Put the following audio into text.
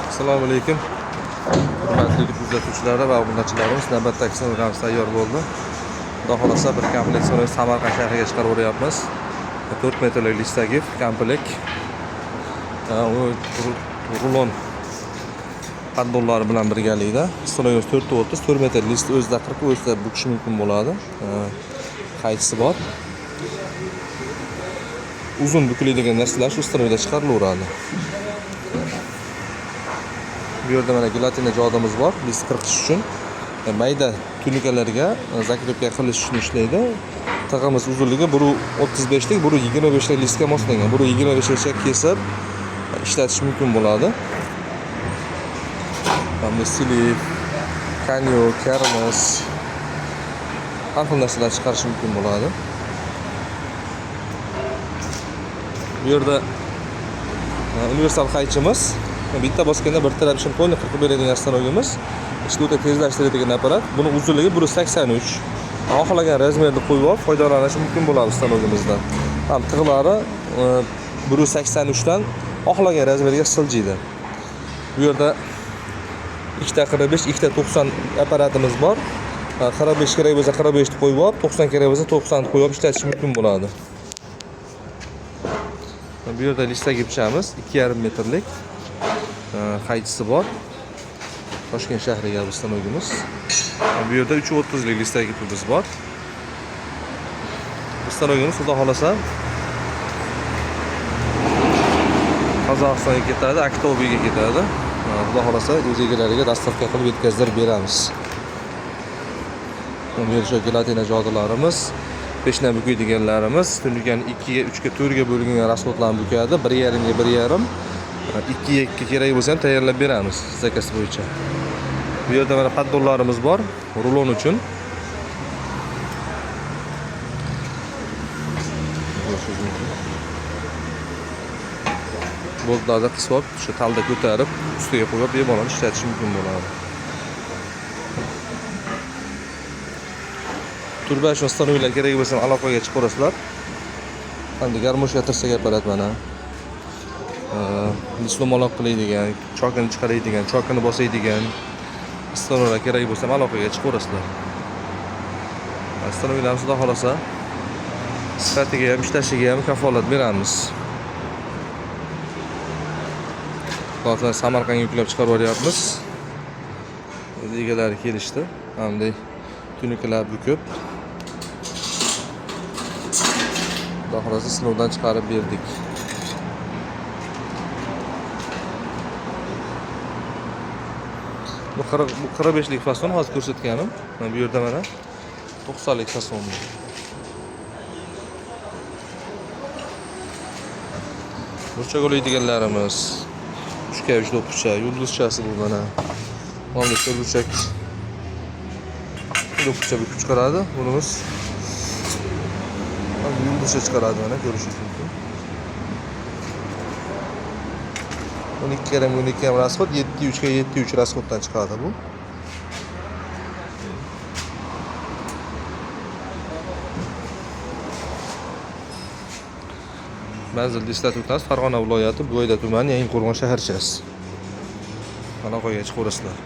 Assalomu alaykum. Hurmatli YouTube kuzatuvchilari va obunachilarimiz, navbatdagi sinovlarimiz tayyor bo'ldi. Xudo xohlasa bir komplekt so'rab Samarqand shahriga chiqarib yuboryapmiz. 4 metrlik listagif komplekt. U rulon поддонlari bilan birgalikda sinovimiz 4.30, 4 metr list o'zida 40 o'zida bukish mumkin bo'ladi. Qaychisi bor. Uzun bukiladigan narsalar shu stanovda chiqarilaveradi. Bu yerda mana gelatina jodimiz bor, list qirqish uchun. Mayda tunikalarga закрепка qilish uchun ishlaydi. Tig'imiz uzunligi 1.35 lik, 1.25 lik listga moslangan. 1.25 gacha kesib ishlatish mumkin bo'ladi. Hamda silif, kanyo, karmos har xil narsalar chiqarish mumkin bo'ladi. Bu yerda universal qaychimiz. Bitta bosganda bir taraf ishini to'liq qirqib beradigan stanogimiz. Ishni o'ta tezlashtiradigan apparat. Buni uzunligi 1.83. Xohlagan razmerni qo'yib olib foydalanish mumkin bo'ladi stanogimizdan. Ham tig'lari 1.83 dan xohlagan razmerga siljiydi. Bu yerda 2.45, 2.90 apparatimiz bor. 45 kerak bo'lsa 45 ni qo'yib olib, 90 kerak bo'lsa 90 ni qo'yib olib ishlatish mumkin bo'ladi. Bu yerda listagi pichamiz 2,5 metrlik qaychisi bor. Toshkent shahriga bu stanogimiz. Bu yerda 3.30 lik listagi ipimiz bor. Bu stanogimiz xudo xohlasa Qozog'istonga ketadi, Aktobe'ga ketadi. Xudo xohlasa o'z egalariga dostavka qilib yetkazdirib beramiz. Bu yerda gelatina jodilarimiz, peshna bukiydiganlarimiz, tunikani 2 ga, 3 ga, 4 ga bo'lingan rasxodlarni bukadi. 1,5 ga 1,5, 2 ga 2 kerak bo'lsa ham tayyorlab beramiz zakaz bo'yicha. Bu yerda mana paddonlarimiz bor, rulon uchun. Ko'rishingiz mumkin. Boltlarni qisib olib, o'sha talda ko'tarib, ustiga qo'yib bemalol ishlatish mumkin bo'ladi. Turba uchun stanovlar kerak bo'lsa aloqaga chiqaverasizlar. Hamda garmoshka tirsak apparat mana. List dumaloq qiladigan, chokini chiqaradigan, chokini bosadigan stanovlar kerak bo'lsa aloqaga chiqaverasizlar. Stanovlarimiz xudo xohlasa sifatiga ham, ishlashiga ham kafolat beramiz. Hozir Samarqandga yuklab chiqarib yuboryapmiz. O'z egalari kelishdi. Hamda tunikalar bukib, xudo xohlasa sinovdan chiqarib berdik. Bu 40, bu 45 lik fason hozir ko'rsatganim. Mana bu yerda mana 90 lik fason bu. Burchak oladiganlarimiz 3 ga 3 do'ppicha, yulduzchasi bu mana. Mana burchak do'ppicha bukib chiqaradi. Bunimiz yulduzcha chiqaradi mana ko'rishingiz mumkin. 12,5 12,5 rasxod, 7.3 ga 7.3 rasxoddan chiqadi bu. Manzilni eslatib o'tamiz. Farg'ona viloyati, Buvayda tumani, Yangiqo'rg'on shaharchasi. Aloqaga chiqaverasizlar.